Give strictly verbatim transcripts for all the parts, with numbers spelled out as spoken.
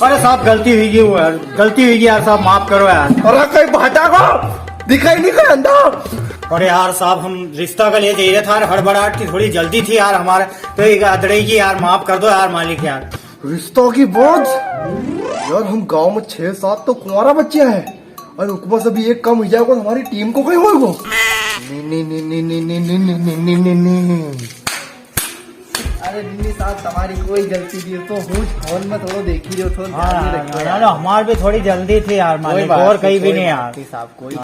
अरे साहब, गलती हुई गई यार, गलती हुई गई यार साहब, माफ करो यार। अरे कई भाटा को दिखाई नहीं, कई अंधा। अरे यार साहब, हम रिश्ता का लिए जई रहा था यार, हड़बड़ाहट की थोड़ी जल्दी थी यार हमारे, तो ये अदड़े की यार, माफ कर दो यार मालिक यार। रिश्तों की बोझ। यार, हम गांव में छह सात तो कुंवारा बच्चे हैं, और उकमा से भी एक कम हुई जाएगा तो हमारी टीम को कई होएगो। नहीं, नहीं, नहीं। अरे नहीं साहब, तमारी कोई गलती नहीं, तो हूँ फोन में थोड़ो देखी रहो, थोड़ो ध्यान में रखो यार। यार, हमार भी थोड़ी जल्दी थी यार मालिक, और कई भी नहीं यार। साहब, कोई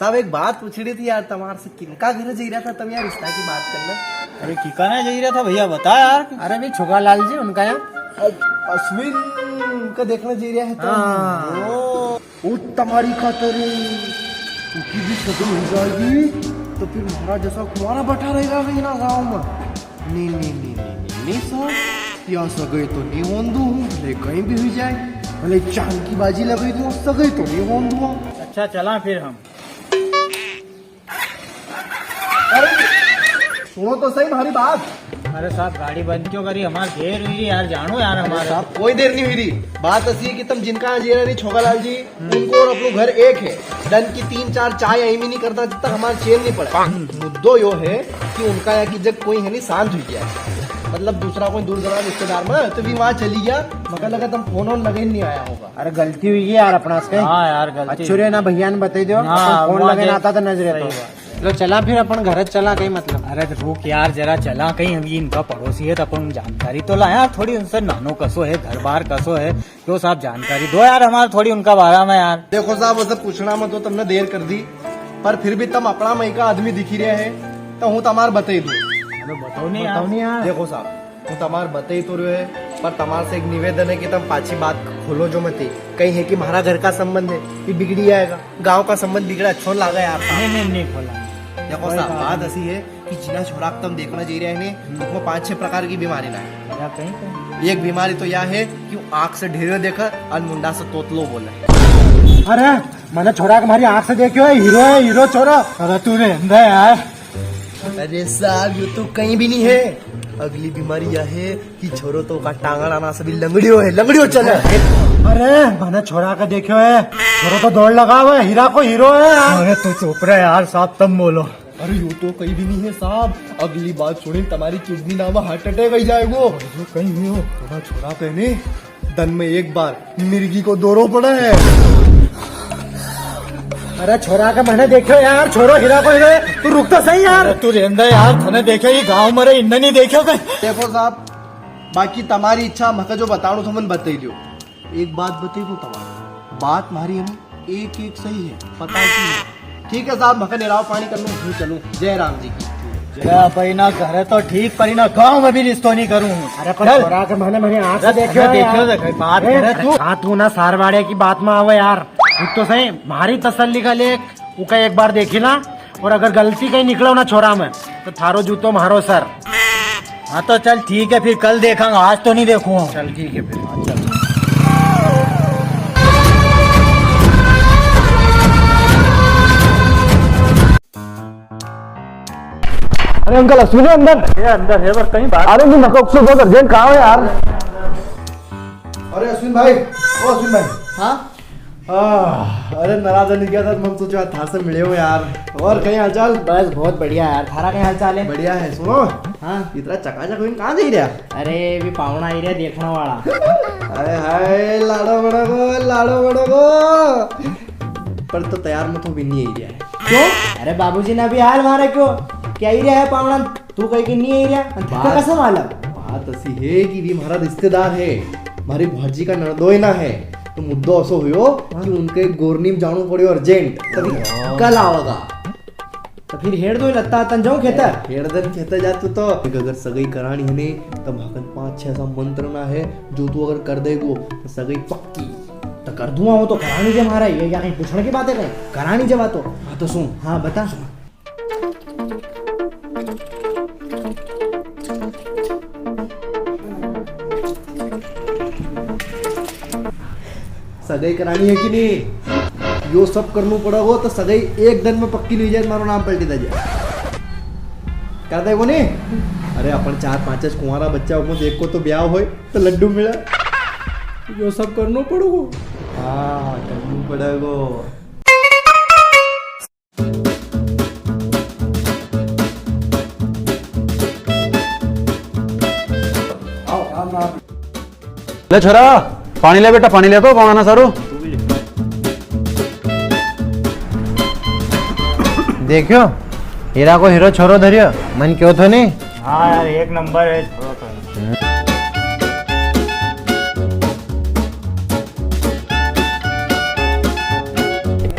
साहब, एक बात पूछनी थी यार, तमार से किनका घर जई रहा था तम यार, रिश्ता की बात करना? अरे किका ना जई रहा था भैया, बता यार। अरे भी छोगालाल जी, उनका यहाँ। अ-, अश्विन का देखना जई रहा है तो। हाँ। ओ, ओ तमारी खातर उकी भी सगई हुई जाएगी, तो फिर म्हारा जैसा कुंवारा बैठा रहेगा कई ना गाँव में। नहीं, नहीं, नहीं, नहीं, नहीं, नहीं साहब, या सगई तो नहीं होन दूँ हूँ, भले कई भी हुई जाए, भले चांद की बाजी लगई दूँ, सगई तो नहीं होन दूँ। अच्छा, चला फिर हम। अरे, सुनो तो सही म्हारी बात। अरे साहब, गाड़ी बंद क्यों करी? हमार देर हुई रही यार, जानो यार अरे हमारे। साहब, कोई देर नहीं हुई रही। बात असी है कि तम जिनका यहाँ जई रहा नी छोगालाल जी, उनको और अपनो घर एक है। दन की तीन चार चाय अई में नहीं करता जब तक हमारा चैन नहीं पड़ा। मुद्दो यो है कि उनका यहाँ की जग कोई है नहीं, शांत हुई गया। मतलब दूसरा कोई दूर दराज रिश्तेदार में तो भी वहाँ चली गया, मगर लगा तम फोन वोन लगे नहीं आया होगा। अरे गलती हुई है यार अपना से। हाँ यार, गलती अच्छो रे ना भैया ने बताई दो, हाँ, अपन फोन लगे ना आता तो नजरे तो। लो चला फिर अपन घर चला, कई मतलब। अरे तो रुक यार, जरा चला कई, अभी इनका पड़ोसी है तो अपन जानकारी तो ला यार थोड़ी उनसे, नानो कसो है, घर बार कसो है, क्यों साहब जानकारी दो यार हमारे थोड़ी उनका बारे में यार। देखो साहब, वैसे पूछना में तो तमने देर कर दी, पर फिर भी तम अपना मई का आदमी दिखी रहे हैं, तो हूँ तमार बताई दूँ। अरे बताओ नहीं यार। बताओ नहीं यार। देखो साहब, हूँ तमार बताई तो रह्यो है, पर तमार से एक निवेदन है कि तम पाछी बात खोलो जो मती। कई है कि म्हारा घर का संबंध है, ये बिगड़ी जाएगा। गांव का संबंध बिगड़ा अच्छो लागे यार। नहीं, नहीं, नहीं खोला। देखो साहब, बात असी है कि जिना छोरा तम देखना जई रहे हैं ने, उनको पांच छह प्रकार की बीमारी ना है। या कई कई? एक बीमारी तो या है कि वो आंख से ढेरियो देखे और मुंडा से तोतलो बोले। अरे, मैंने छोरा के म्हारी आंख से देखियो है, हीरो है, हीरो छोरो। अरे तू रहंदा यार। अरे साहब, यो तो कई भी नहीं है। अगली बीमारी या है कि छोरो तो का टांगड़ा ना सभी लंगड़ियो है, लंगड़ियो चले। अरे, मैंने छोरा का देखियो है, छोरो तो दौड़ लगावे, हीरा को हीरो है यार। अरे तू चुप रे यार साहब, तम बोलो। अरे यो तो कई भी नहीं है साहब, अगली बात सुनी तमारी किडनी ना में हार्ट अटैक आई जाएगो। अरे कई नहीं हो, थोड़ा छोरा पे ने दन में एक बार मिर्गी को दौरो पड़ा है। अरे छोरा का मैंने देखो यार, छोरो हीरा को हीरो है। तू रुक तो सही यार। अरे तू रहंदा यार, थने देखो ये गांव में रे, इनने नहीं देखो कई। देखो साहब, बाकी तमारी इच्छा, मके जो बताणो थो मन बताई दियो। एक बात बताई दूं तमारे, बात म्हारी है ना, एक एक सही है, पता है क्यों? ठीक है साहब, मके निराव पानी कर लूं, हूँ चलूं। जय राम जी की। अरे भाई ना, घरे तो ठीक, पर ना गांव में भी रिश्तो नहीं करूं हूँ। अरे पर चल। छोरा के मैंने, मैंने आंख से अरे देखो थने यार। देखो, देख, बात ए, करे तू। हाँ, तू ना सारवाड़े की बात में आवे यार। तू तो सही, म्हारी तसल्ली का लेख, उका एक बार देखी ना, और अगर गलती कहीं निकलो ना छोरा में, तो थारो जूतो म्हारो सर। हाँ तो चल ठीक है, फिर कल देखांगा, आज तो नहीं देखूंगा। चल ठीक है फिर, हाँ, चल। अरे अंकल, अश्विन है अंदर? ये अंदर है, पर कहीं बात। अरे नहीं, मको अफसोस बहुत अर्जेंट काम है यार। अरे अश्विन भाई, ओ अश्विन भाई। हाँ? आह, अरे नाराज नहीं गया था, मन सोचा था से मिले हो यार। और कहीं हालचाल? बस बहुत बढ़िया यार, थारा कहीं हालचाल है? बढ़िया है। सुनो, हाँ। इतना चकाचक हुई कहाँ जाई रहा? अरे भी पावणा आई रहा देखने वाला। हाय हाय, लाड़ो बड़ो को, लाड़ो बड़ो को। पर तो तैयार मत हो, भी नहीं आई रहा है। क्यों? अरे बाबूजी ने अभी हाल मारे क्यों, क्या आई रहा है पावणा? तू कहीं की नहीं आई रहा, बात, कसम आला। बात असी है कि वी म्हारा रिश्तेदार है, म्हारी भाजी का नणदोय ना है। तो मुद्दो असो हुयो हाँ। कि उनके गोरनी में जाणो पड़्यो अर्जेंट, तभी हाँ। कल आवेगा। तो फिर हेड़ दो लत्ता तन जाऊं खेतर। हेड़ दन खेतर जा तू तो। देख, अगर सगाई करानी है ने, तो म्हाकन पांच छह सा मंत्र ना है, जो तू अगर कर देगो, तो सगाई पक्की। तो कर दूंगा, वो तो करानी जे म्हारा, ये या कहीं पूछने की बात है कहीं? करानी जे बात तो। हाँ तो सुन। हाँ बता। सगाई करानी है कि नहीं? यो सब करनू पड़ेगो तो सगाई एक दिन में पक्की नहीं जाए, मारो नाम पलटी दे जाए। कर दे को नहीं? अरे अपन चार पांच कुंवारा बच्चा हो, एक को तो ब्याह होए तो लड्डू मिले। यो सब करनो पड़ेगो। हाँ, करनो पड़ेगो। ले छोरा, पाणी ले बेटा, पाणी ले तो, पावणा ना सारू। देख्यो, हीरा को हीरो छोरो धर्यो, मन क्यो थो नी? हाँ यार, एक नंबर है छोरो तो।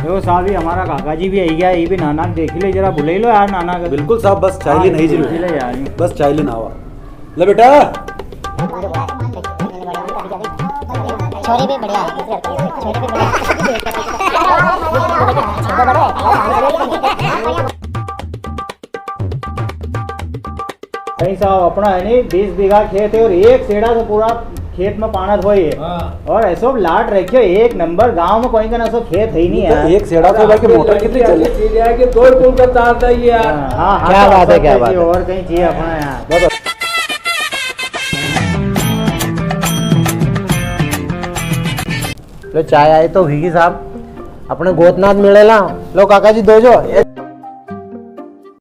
यो साहब, ये हमारा काका जी भी आई गया, ये भी नाना के देख ले जरा, बुलाई लो यार नाना का। बिल्कुल साहब, बस चाय हाँ, लेने आई जी। देख ले यार। बस चाय लेने आवा। ले बेटा। छोरी भी बढ़िया है, छोरी भी बढ़िया है। कई साहब, अपना है नी, बीस बीघा खेत है और एक सेड़ा से पूरा खेत में पाणत होई है। हाँ। और ऐसो लाट रखियो, एक नंबर, गांव में कोई का ना सो खेत है ही नी तो यार। एक सेड़ा से बाकी मोटर कितनी चले? चीज है कि दो पुल का तार था ये यार। हाँ, हाँ, क्या हाँ, बात है, सब क्या सही बात है। और कई चाहिए अपना यार। लो, चाय आई तो हुई साहब, अपने गोतनाथ मिलेला। लो काका जी, दो जो।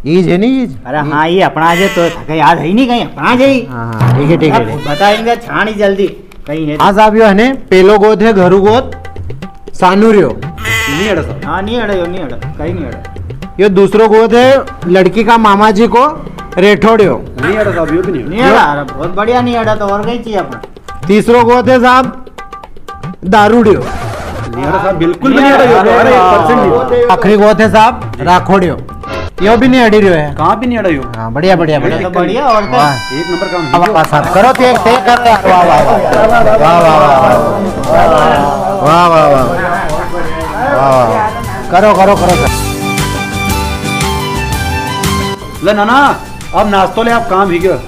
ईज है नी ईज? अरे हाँ, ये अपना जे तो थके याद है ही नी कई, अपना जे ही। हाँ, हाँ, ठीक है, ठीक है, अब ठीक है। बताएंगे छानी जल्दी, कई है। हाँ साहब, यो है ने, पेलो गोत है घरू गोत, सानुरियो। नी अड़ा साहब। हाँ, नी अड़ा, यो नी अड़ा, कई नी अड़ा। यो दूसरो गोत है लड़की का मामा जी को रेठोड़ियो। नी अड़ा साहब, यो भी नी अड़ा। नी अड़ा, अरे बहुत बढ़िया नी अड़ा, तो और कई चाहिए अपना। तीसरो गोत है साहब, दारूड़ियो। नी अड़ा साहब, बिल्कुल भी नी अड़ा, यो तो अरे एक percent नी। आखिरी गोत है साहब, राखोड़ियो। यो भी नी अड़ी रियो है। कहाँ भी नी अड़ा यो? हाँ, बढ़िया, बढ़िया, बढ़िया। तो बढ़िया, और क्या? वाह। एक नंबर काम वाह, वाह, साहब, करो, ते, ते करो यार, वाह, वाह, वाह। वाह, वाह, वाह, वाह। वाह, वाह, वाह। वाह, वाह, वाह। करो, करो, करो, करो। ले नाना, अब नाश्तो ले, आप काम ही गयो।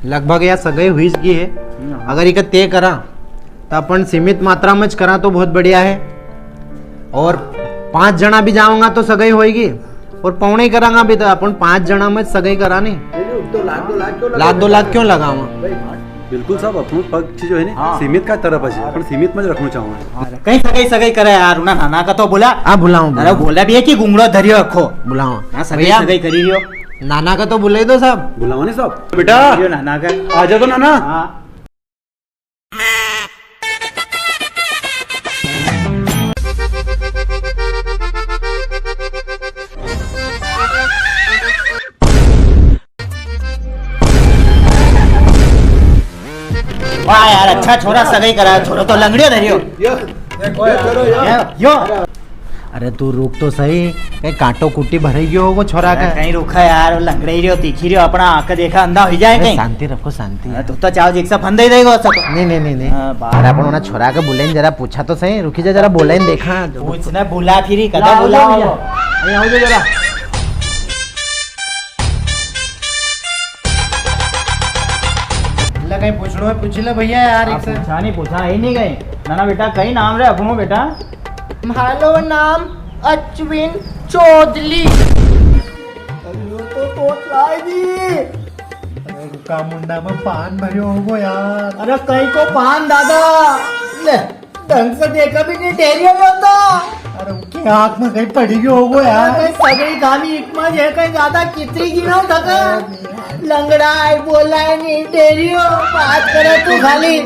लगभग या सगाई हुई ज गई है। हम्म। अगर इके तय करा तो अपन सीमित मात्रा में ज करा तो बहुत बढ़िया है। और पांच जना भी जावांगा तो सगाई होएगी, और पौने ही करांगा भी तो अपन पांच जना में सगाई करा नी। नहीं, नहीं, तो लाख दो लाख क्यों लाख दो लाख क्यों लगावा? भाई, बिल्कुल साहब, अपनो पक्ष जो है ना, हाँ। सीमित का तरफ है, हाँ। अपन सीमित में ज रखना चाहूंगा। हाँ, कई सगाई, सगाई करे यार, उना नाना का तो बुला। हाँ, बुलाऊं, अरे बुलाऊं। बोला भी है कि गुंगड़ो धरियो रखो। बुलाऊं। हाँ, सगाई, भैया, सगाई करी रियो। नाना का तो बुलाई दो साहब। बुलाओ नी साहब। बेटा, यो नाना का। आ जा तो नाना। हाँ। वाह यार, अच्छा छोरा सगाई करा, छोरो तो लंगड़ियो धरियो। यो, यो, यो। यो। अरे तू रुक तो सही, कई कांटो कुटी भराई गयो होगो छोरा अरे का। कई रुका यार, वो लंगड़ाई रियो, तीखी रियो, अपना आंख देखा अंधा हो जाए अरे कई। शांति रखो, शांति। हाँ, तू तो चाव जिकसा फंदे ही देगो, ऐसा तो। नहीं, नहीं, नहीं, नहीं। हाँ, बाप। अरे अपन उना छोरा के बुलाइन जरा, पूछा तो सही, रुकी जा जरा, बुलाइन देखा। पूछना बुला फिर ही, कदा लाओ, बुलाओ। भैया। अरे आओ जरा। ले, कई पूछनो है, पूछ ले भैया यार, आप एक से। पूछा नहीं, पूछा ही नहीं कई। ना, ना बेटा, कई नाम रे अपनो बेटा? म्हारो नाम अश्विन चौधरी। अरे, यो तो तोतला है जी। अरे, रुका, मुंडा में पान भरियो होगो यार। अरे, कई को पान दादा? ले, ढंग से देखा भी नहीं, ढेरियो में तो। अरे, उनकी आंख में कई पड़ी गयो होगो यार। अरे, सगई खाली एक में है, कई ज्यादा कितरी गिनो थका? लंगड़ा है, बोला है नहीं, ढेरियो, बात करे तू खाली।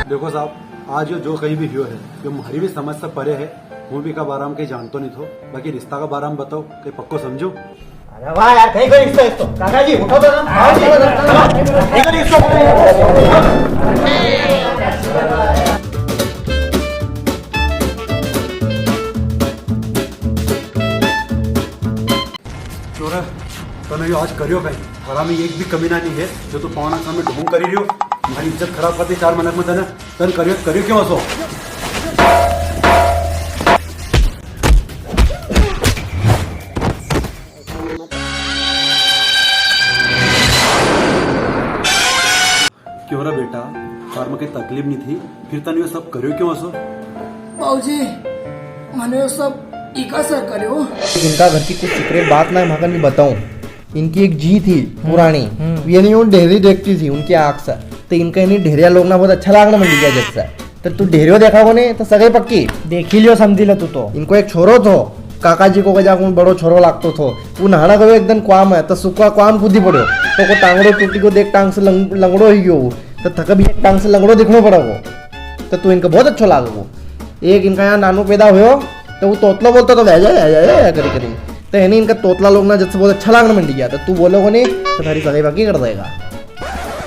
देखो साहब, आज यो जो कई भी हुयो है, यो म्हारी भी समझ से परे है। हूँ भी इका बारा में कई जानतो नी थो, बाकी रिश्ता का बारा में बताओ, कई पक्को समझो। अरे वाह यार, कई करी रिश्तो, रिश्तो। काका जी, उठो तो ना। हाँ, चलो, चलो, चलो। कई करी रिश्तो। छोरा, तने यो आज करियो कई? थारा में एक भी कमी ना नहीं है, जो तू पावणा सामने ढोंग करी रियो, म्हारी इज्जत खराब कर दी चार मनक में तने। तन करियो, करियो क्यों असो? क्यों रे बेटा, थार में कई तकलीफ नी थी, फिर तने यो सब करियो क्यों असो? बाबूजी, मने यो सब इका सर करियो। इनका घर की कुछ सीक्रेट बात ना है, म्हाकन भी बताऊं। इनकी एक जी थी हम्म, पुरानी, हम्म। ये नी, वो ढेरी देखती थी उनकी आंख से, तो इनका इन्हीं ढेरिया लोग ना बहुत अच्छा लागना मंडी गया जब से। तो तू ढेरियो देखा कोनी, तो सगाई पक्की। देखी लियो, समझी ले तू तो। इनको एक छोरो थो, काका जी को कजा को बड़ो छोरो लागतो थो। वो नहाना गयो एक दिन कुआ में, तो सुखा कुआ में कूदी पड़्यो। तो को टांगड़ो टूटी गयो, देख टांग से लंग-, लंगड़ो ही गयो वो। तो थके भी एक टांग से लंगड़ो दिखनो पड़ेगो। तो तू इनका बहुत अच्छो लागेगो। एक इनका यहाँ नानो पैदा हुयो, तो वो तोतलो बोलतो तो, "वह जा, वह जा, वह जा," करी करी। तो है नी, इनका तोतला लोग ना जब से बहुत अच्छा लागना मंडी गया। तो तू बोलेगो नी, तो थारी सगाई पक्की कर देगा।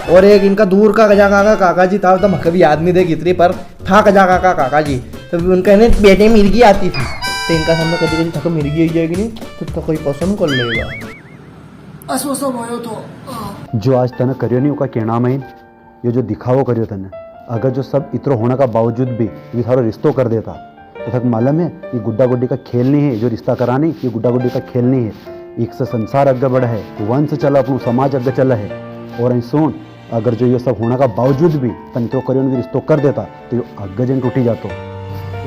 और एक इनका दूर का कजा काका, काका जी था, तो म्हाके भी याद नी देख इतनी, पर था कजा काका, काका जी। तो उनका है नी, बेटे मिर्गी आती थी। तो इनका सामने कभी कभी थके मिर्गी हो जाएगी नी, तो, तो कोई पसंद कर लेगा। असो सब होयो तो, आ। जो आज तने करियो नी, उका कहना में यो जो दिखावो करियो तने, अगर जो सब इतरो होने का बावजूद भी ये थारो रिश्तो कर देता, तो थके मालूम है, ये गुड्डा गुड्डी का खेल नी है, जो रिश्ता कराने, ये गुड्डा गुड्डी का खेल नी है। एक से संसार आगे बढ़े है, वंश चले, अपनो समाज आगे चले है। और ऐ सुन, अगर जो यो सब होने का बावजूद भी तने इतरो करियो ने रिश्तो कर देता, तो यो आगे जन टूटी जातो।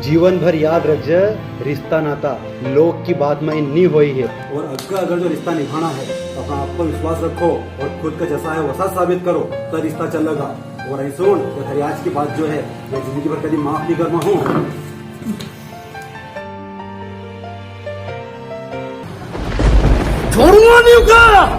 जीवन भर याद रख जे, रिश्ता नाता लोग की बात में नी होई है। और अगर, अगर जो रिश्ता निभाना है, तो अपना आप पर विश्वास रखो और खुद का जसा है वसा साबित करो, तो रिश्ता चलेगा। और ऐ सुन, ये थारी आज की बात जो है, मैं जिंदगी भर कभी माफ नी करना हूँ। छोड़ूंगा नी उका।